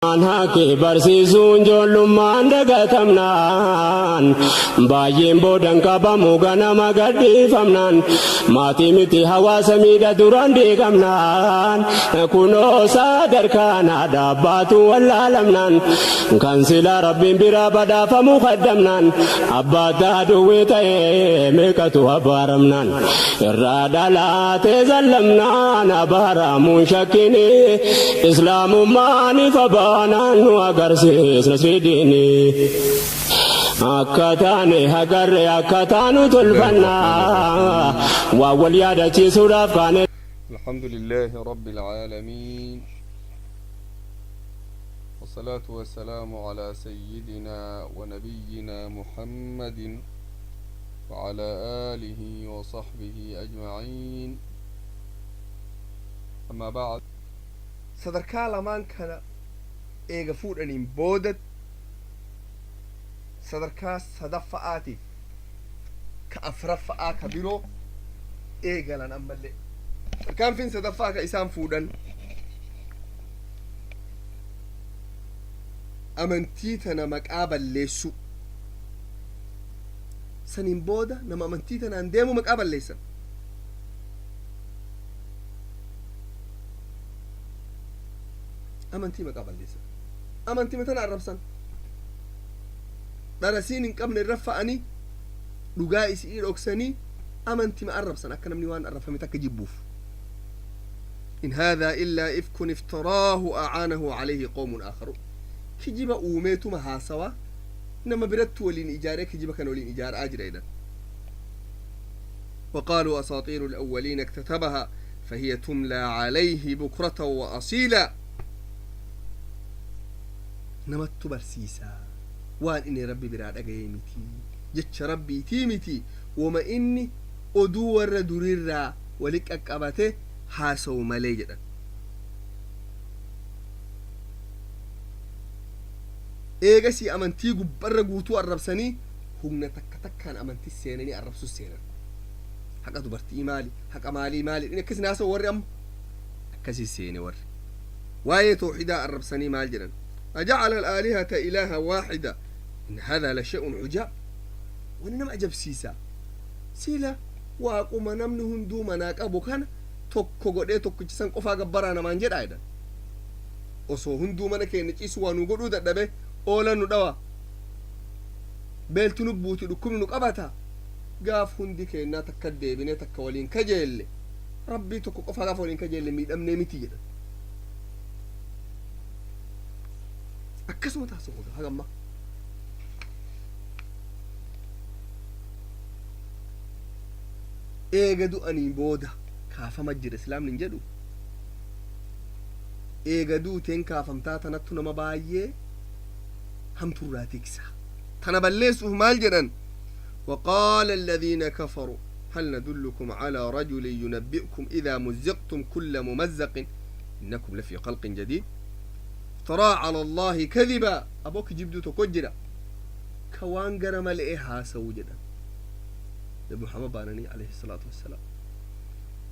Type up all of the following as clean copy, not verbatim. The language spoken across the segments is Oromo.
Waan haqi barsiisuun ijoollummaan dagatamnaan baay'een boodan qabamu ganama gadhiifamnaan maatii miti hawaasa miidha duraan diigamnaan kunoo sadarkaan dhaabbaatu wallaalamnaan kan silaa rabbiin biraa badhaafamu kaddamnaan abbaa duwwee ta'ee meeqatu abaaramnaan irraa dhalaatee zallamnaan abaaramuun shakkini islaamummaan ifa baanaan nu agarsiisna sidiini. Akka taane hagarre akka taanu tolfannaa waa wal yaadachiisuudhaaf kaane. الحمد لله رب العالمين، والصلاة والسلام على سيدنا ونبينا محمد وعلى آله وصحبه أجمعين، أما بعد. Sadarkaa lamaan kana eega fuudhaniin booda sadarkaa sadaffa'aatiif ka afraffa'aa ka biroo eegalan. Ammallee tarkaanfiin sadaffaa ka isaan fuudhan amantii tana maqaa balleessu. Saniin booda nama amantii tanaan deemu maqaa balleessan. Amantii maqaa balleessan, amantii tana arrabsan, dharasiin hin qabne irra fa'anii dhugaa isii dhoksanii amantima arrabsan, akka namni waan arrabfame takka jibbuuf. إن هذا إلا إفك افتراه أعانه عليه قوم آخرون. Kijiba uumeetuma haasawa, nama biratti waliin ijaaree kijiba kan waliin ijaaraa jira jedhan. وقالوا أساطير الأولين اكتتبها فهي تملى عليه بكرة وأصيلا. Namattu barsiisaa, waan inni rabbi biraa dhaga'ee miti, jecha rabbiitii miti, wama inni oduu warra durirraa wali qaqqabate haasawu malee jedhan. Eegasii amantii gubbarra guutuu arrabsanii humna takka takkaan amantii seenanii arrabsu seenan. Haqa dubartii maali, haqa maalii maali, inni akkasin haasawu warri amma akkasii seene. Warri waa'ee tooxidaa arrabsanii maal jedhan? أجعل الآلهة إلها واحدة إن هذا لشيء عجاب. Wani nama ajabsiisa, sila waaquma namni hunduu manaa qabu kana tokko godhee tokkichisan qofaa gabbaraa namaan jedhaa jedhan. Osoo hunduu mana keenya ciisu waa nu godhuu dadhabe, oolan nu dhawa, beeltu nu buuti, dhukkubni nu qabata, gaaf hundi keenyaa takka deebinee takka waliin kajeelle, rabbii tokko qofaa gaafa waliin kajeelle miidhamnee miti jedhan. Akkasuma taasisu hagamma. Eega du'anii booda kaafama jira islaamni hin jedhu. Eega duuteen kaafamtaa tanattu nama baay'ee hamturraa tiksa. Tana balleessuuf maal jedhan? وقال الذين كفروا هل ندلكم على رجل ينبئكم إذا مزقتم كل ممزق إنكم لفي خلق جديد افترى على الله كذبا. Aboo kijibduu tokko jira ka waan gara malee haasa'u jedhan. Nabi Muhammad baananii عليه الصلاة والسلام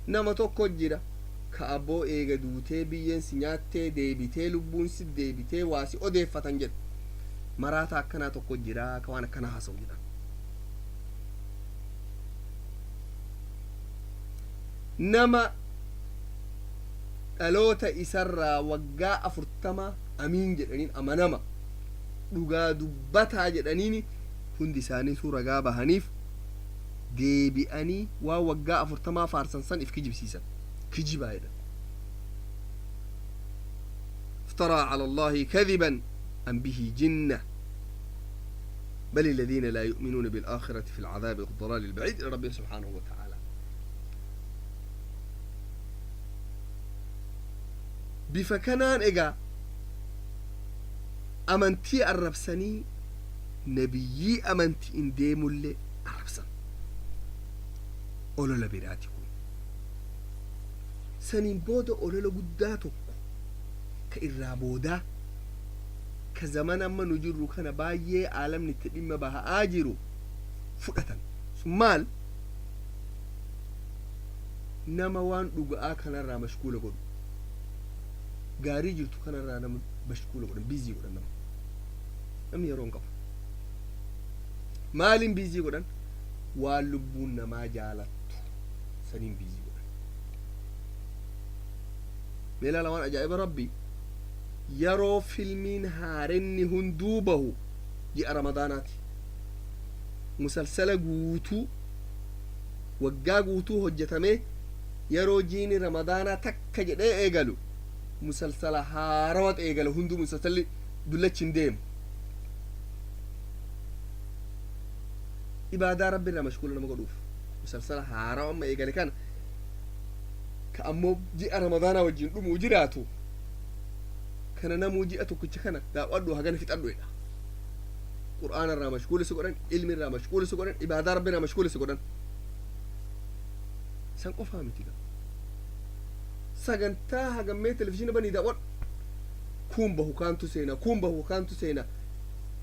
nama tokko jira ka abboo eega duutee biyyeen si nyaattee deebitee lubbuun si deebitee waa si odeeffatan jedhu. Maraata akkanaa tokko jira ka waan akkanaa haasa'u jedhan. Nama dhaloota isarraa waggaa 40 amiin jedhaniin, amanama dhugaa dubbataa jedhaniin, hundi isaaniitu ragaa bahaniif deebi'anii waan waggaa 40 faarsan san if kijibsiisan, kijibaa jedhan. افترى على الله كذبا أم به جنة بل الذين لا يؤمنون بالآخرة في العذاب والضلال البعيد. إلى ربه سبحانه وتعالى bifa kanaan egaa amantii arrabsanii nabiyyii amantiin deemullee arrabsan. Olola biraati kun. Saniin booda olola guddaa tokko ka irraa boodaa ka zamana amma nu jirru kana baay'ee aalamni itti dhimma baha'aa jiru fudhatan. Sun maal? Nama waan dhuga'aa kanarraa mashguula godhu, gaarii jirtu kanarraa nama Mashkuula godhan, biizii godhan. Nama namni yeroo hin qabu. Maaliin biizii godhan? Waan lubbuun namaa jaalattu saniin biizii godhan. Mee ilaala waan ajaa'iba rabbii: yeroo filmiin haarenni hunduu bahu ji'a Ramadaanaati. Musalsala guutuu waggaa guutuu hojjetamee, yeroo jiini Ramadaanaa takka jedhee eegalu, musalsala haarawat eegala. Hunduu musalsalli dullachi hin deemu. Ibaadaa Rabbi irraa mashkuula nama godhuuf musalsala haarawa amma eegale kana, ka ammoo ji'a Ramadaanaa wajjin dhumuu jiraatu kana, namuu ji'a tokkicha kana daawwadhu, hagana fixadhu jedha. Qur'aana irraa mashkuula si godhan, ilmi irraa mashkuula si godhan, ibaadaa Rabbi irraa mashkuula si godhan. San qofaa miti ga, sagantaa hagammee televizhiina banii daawwadhu, kun bahu kaantu seena, kun bahu kaantu seena.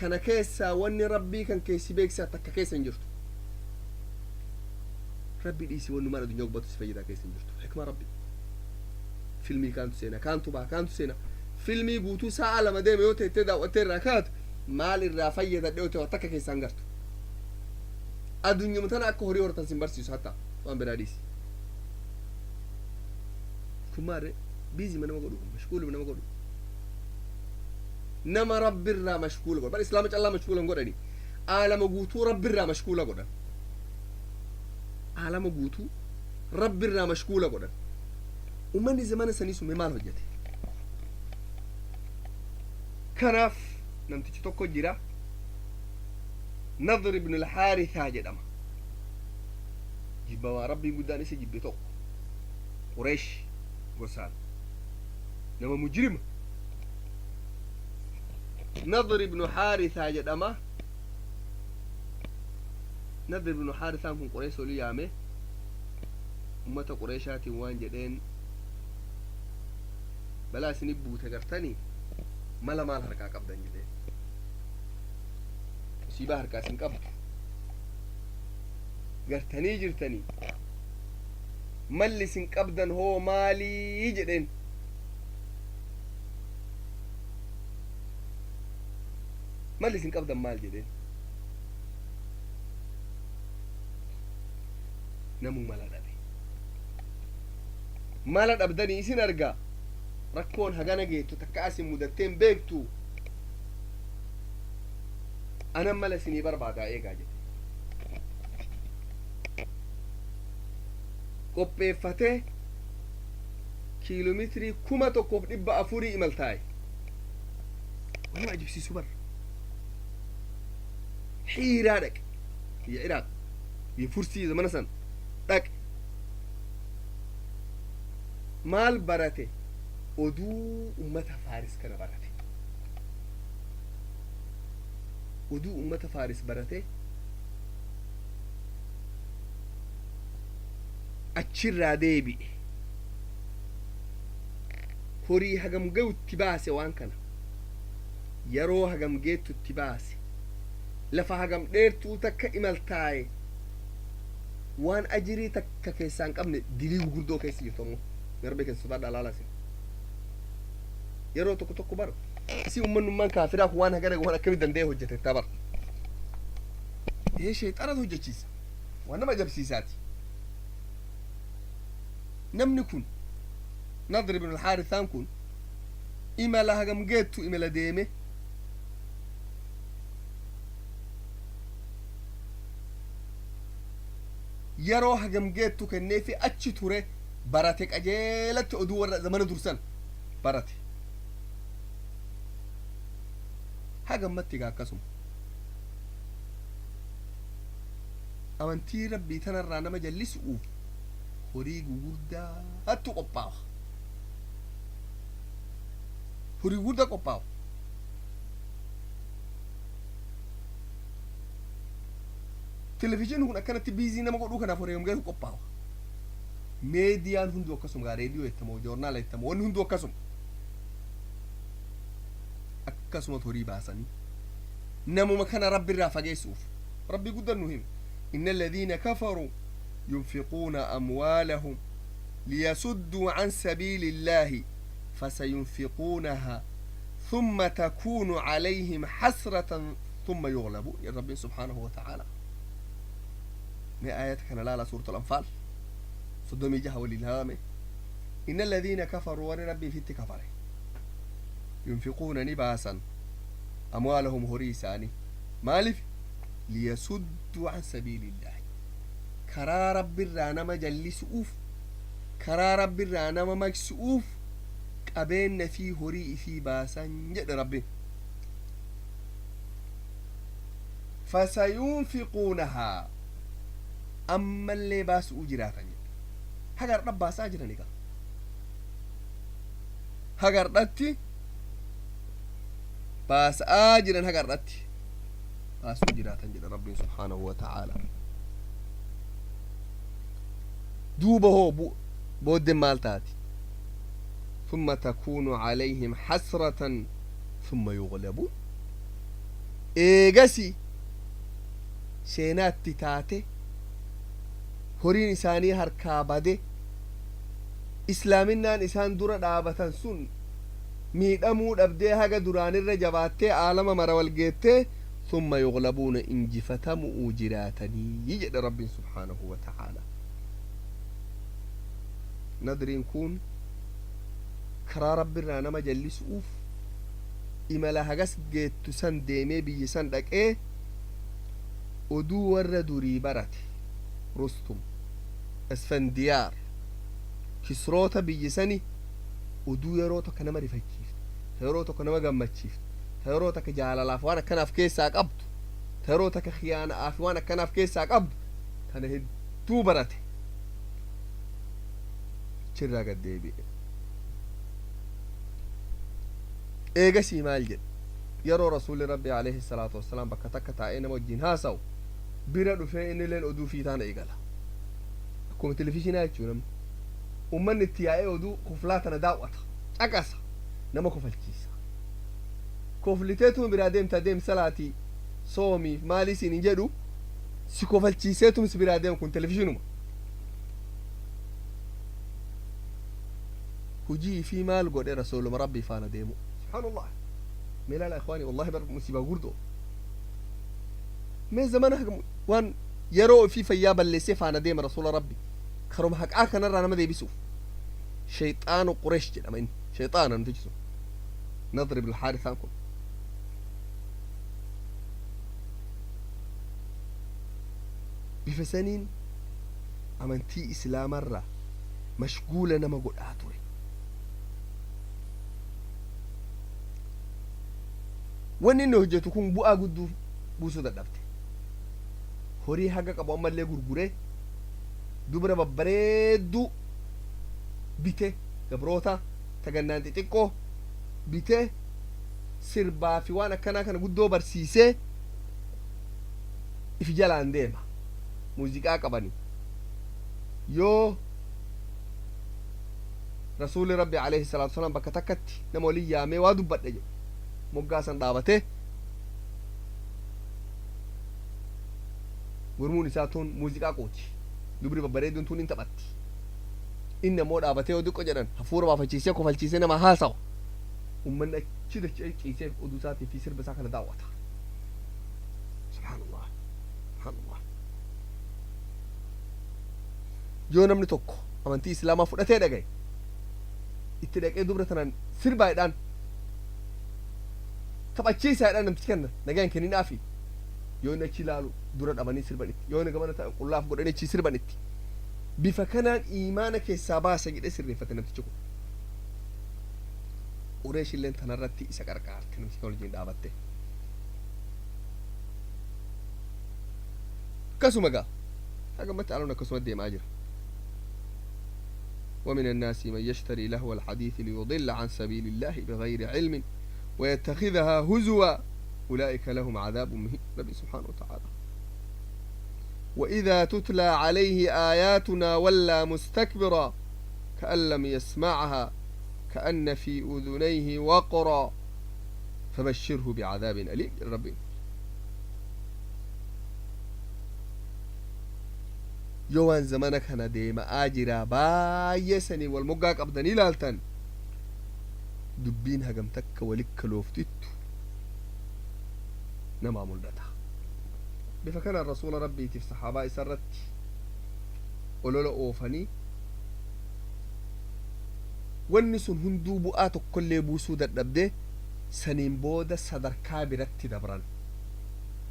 Kana keessaa wanni Rabbii kan keessi beeksisaa takka keessa hin jirtu. Rabbi dhiisi, wanni maal addunyaa gubbatu si fayyadaa keessa hin jirtu. Hikmaa Rabbi, filmii kaantu seena, kaantu baha, kaantu seena. Filmii guutuu sa'a 2 deeme yoo teettee daawwattee irraa kaatu, maal irraa fayyadadhe yoo ta'e, takka keessaan gartu. Addunyuma tana akka horii hortan sin barsiisu, hatta waan biraa dhiisi. Kun maarre? Biizima nama godhu, mashkuuluma nama godhu, nama Rabbirraa mashkuula godhu. Bar Islaama callaa mashkuula hin godhani, aalama guutuu Rabbirraa mashkuula godhan, aalama guutuu Rabbirraa mashkuula godhan. Ummanni zamana sanii sume maal hojjete? Kanaaf namtichi tokko jira, Nadr ibn Alxaarithaa jedhama. Jibbamaa Rabbiin guddaan isa jibbe tokko, Qureesh gosaan, nama mujrima. Nadr ibnu Xaarithaa jedhama. Nadr ibnu Xaarithaan kun Qureesh oli yaame. Ummata Qureeshaatiin waan jedheen: "Balaa isini buute gartanii, mala maal harkaa qabdan?" jedheen. "Musiibaa harkaa isin qabdu gartanii jirtanii, malli isin qabdan hoo maalii?" jedheen. "Malli isin qabdan maal?" jedheen. Namuu mala dhabe. "Mala dhabdanii isin argaa, rakkoon hagana geettu takka asin mudatteen beektu. Anan mala isinii barbaadaa, eegaa," jedhe. Qopheeffatee kiiloomeetirii 1400 imaltaa'e. Wanuma ajibsiisu bar. Xiiraa dhaqe, biyya Iraaq, biyya Fursii zamana san dhaqe. Maal barate? Oduu ummata Faaris kana barate. Oduu ummata Faaris barate, achirraa deebi'e. Horii hagam ga'utti baase, waan kana yeroo hagam geettutti baase, lafa hagam dheertuu takka imaltaaye, waan ajirii takka keessaa hin qabne, dilii gurguddoo keessa jirtu. Ammoo garbe keessa sodaadha. Laalaa yeroo tokko tokko bar isi ummannummaan kaafiraa kun waan hagana waan akkamii danda'e hojjete tabar ee sheexanatu hojjechiisa. Waan nama ajabsiisaati. Namni kun, Nadr ibn Alxaarisaan kun, imala hagam geettu imala deeme. Yeroo hagam geettu kenneefi achi ture, barate qajeelatti oduu warra zamana dursan barate. Hagammatti egaa akkasuma amantii Rabbii tanarraa nama jallisu'uuf horii gugurdaattu qophaawa, horii gugurdaa qophaawa. Televizhiinni kun akkanatti biizii nama godhuu kanaaf horii gamgeetu qophaawa. Meediyaan hunduu akkasuma gaa, reediyoo jettamoo, joornaala jettamoo, wanni hunduu akkasuma akkasuma horii baasanii namuma kana Rabbi irraa fageessuuf. Rabbi guddan nu hime: إن الذين كفروا ينفقون أموالهم ليصدوا عن سبيل الله فسينفقونها. ثم تكون عليهم حسرة ثم يغلبون. يا رب سبحانه وتعالى ما آيات كان لا سورة الأنفال صدومي جها وللهامة. إن الذين كفروا وربي في التكفر ينفقون نباسا أموالهم هريساني مالف ليسدوا عن سبيل الله كرا رب الرانا مجلس أوف كرا رب الرانا مكس أوف قبين في هري في باسا جد ربي فسينفقونها أما اللي باس أجراتا هجر رب باس أجرانيكا هجر رتي باس أجران هجر رتي باس أجراتا جد ربي سبحانه وتعالى دوبه بود مالتاتي ثم تكون عليهم حسرة ثم يغلبون. إيجاسي شينات تاتي horiin isaanii harkaa bade islaaminaan isaan dura dhaabatan sun miidhamuu dhabdee haga duraanirra jabaattee aalama mara walgeettee ثم يغلبون injifatamuu jiraatanii jedhe rabbiin subhaanahu wa ta'aala. Nadriin kun karaa rabbiirraa nama jallisuuf imala hagas geettu san deemee biyya san dhaqee oduu warra durii barate Rustum Esfandiyaar kisroota biyyi sani oduu yeroo tokko nama rifachiiftu ta yeroo tokko nama gammachiiftu ta yeroo takka jaalalaaf waan akkanaaf keessaa qabdu ta yeroo takka khiyaana'aaf waan akkanaaf keessaa qabdu tana hedduu barate achirraa gad deebi'e. Eegasii maal jedhe yeroo rasuulli rabbi alayhi salaatu wassalaam bakka takka taa'ee nama wajjin haasa'u bira dhufee innilleen oduu fiitaana eegala akkuma televizhiinaa jechuu namni ummanni itti yaa'ee oduu koflaa tana daawwata caqasa nama kofalchiisa kofliteetum biraa deemta deemsa laatii soomiif maalii siin hin jedhu si kofalchiiseetum si biraa deema kun televizhiinuma hujii fi maal godhe rasuuluma rabbii faana deemu subhaanallah mee ilaala ikhwaani wallahi bar musiibaa gurdoo mee zamana waan yeroo ofii fayyaa balleessee faana deema rasuula rabbi karuma haqaa kanarraa nama deebisuuf shayxaanu qureesh jedhama inni shayxaana namtichi sun Nadr ibn Haarisaan kun bifa saniin amantii islaamarraa mashguula nama godhaa ture. Wanni inni hojjetu kun bu'aa gudduu buusuu dadhabte horii haga qabu ammallee gurguree dubra babbareedduu bite gabroota tagannaan xixiqqoo bite sirbaa fi waan akkanaa kana guddoo barsiisee if jalaan deema muuziqaa qabani yoo rasuulli rabbi alayhi salaatu wasalaam bakka takkatti nama waliin yaamee waa dubbadhe jedhe moggaasan dhaabatee gurmuun isaa tun muuziqaa qooti dubri babbareeduun tun in taphatti inni ammoo dhaabatee yoo xiqqo jedhan hafuura baafachiisee kofalchiisee nama haasawa ummanni achi dachee ciisee oduu isaatii fi sirba isaa kana daawwata. Subhaanallah subhaanallah yoo namni tokko amantii islaamaa fudhatee dhagaye itti dhaqee dubra tanaan sirbaadhaan taphachiisaadhaan namtichi kana nagaan kenninaafi yoo inni achi ilaalu dura dhabanii sirbanitti yoo inni gamana ta'e qullaaf godhanii achi sirbanitti bifa kanaan imaana keessaa baasa jedhee sirreeffate namtichi kun. Qureesh illeen tanarratti isa qarqaarte namtichi kan wajjin dhaabatte. Akkasuma gaa hagamatti aloon akkasuma deemaa jira. ومن الناس من يشتري لهو الحديث ليضل عن سبيل الله بغير علم ويتخذها هزوا أولئك لهم عذاب مهين ربي سبحانه وتعالى. وإذا تتلى عليه آياتنا ولى مستكبرا كأن لم يسمعها كأن في أذنيه وقرا فبشره بعذاب أليم ربي. يوان زمانك هنا ديما آجرا بايسني والمقاك أبدني لالتن Dubbiin hagam takka walikka looftittu namaa mul'ata. Bifa kanaan Rasuula Rabbiitiif saxaabaa isa irratti olola oofanii, wanni sun hunduu bu'aa tokkollee buusuu dadhabdee, saniin booda sadarkaa biratti dabran.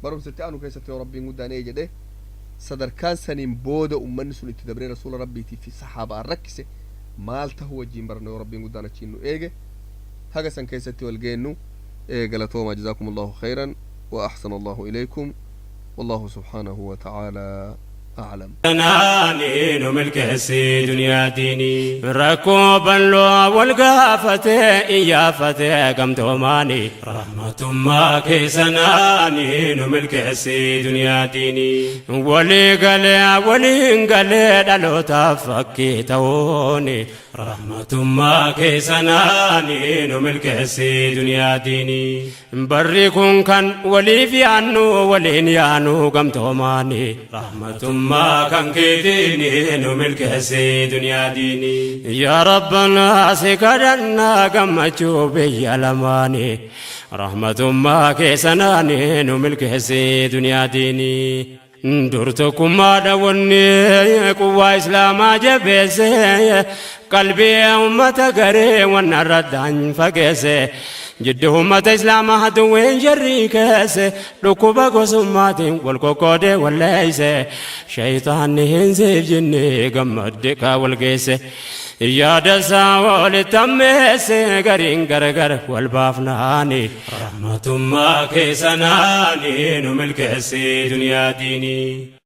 Barumsatti aanu keessatti, yoo Rabbiin guddaan ee jedhe, sadarkaan saniin booda ummanni sun itti dabree Rasuula Rabbiitii fi saxaabaan rakkise maal tahu wajjiin barna, yoo Rabbiin guddaan achiin nu eege. Haga san keessatti wal geennu, galatooma. جزاكم الله خيرا وأحسن الله إليكم، والله سبحانه وتعالى أعلم. Naani nu milkeessi duniyaa diinii, rakkoo bal'oo wal gaafate iyyaafate gamtoomaani. Rahmatummaa keessanaani nu milkeessi duniyaa diinii, walii galee waliin galee dhalootaaf fakkii ta'uuni. Rahmatummaa keessanaani nu milkeessi duniyaa diinii, barri kun kan waliif yaannu waliin yaanu gamtoomaani. Rahmatummaa kan keetiini nu milkeessi duniyaa diinii. Yaa Rabbanaa, si kadhannaa gammachuu biyya lamaani. Rahmatummaa keessanaani nu milkeessi duniyaa diinii. Dur tokkummaadha wanni quwwaa Islaamaa jabeesse, qalbii ummata garee wanna raddaan fageesse. Jiddu ummata Islaamaa haduwween jarrii keesse, dhukkuba gosummaatiin wal qoqqoodee walleeyse. Shayitaanni hin siif jinni gammadde kaa wal geesse, yaada isaa walitti ammeesse. Gariin gargar wal baafnaani, rahmatummaa keessanaani nu milkeessi duniyaa diinii.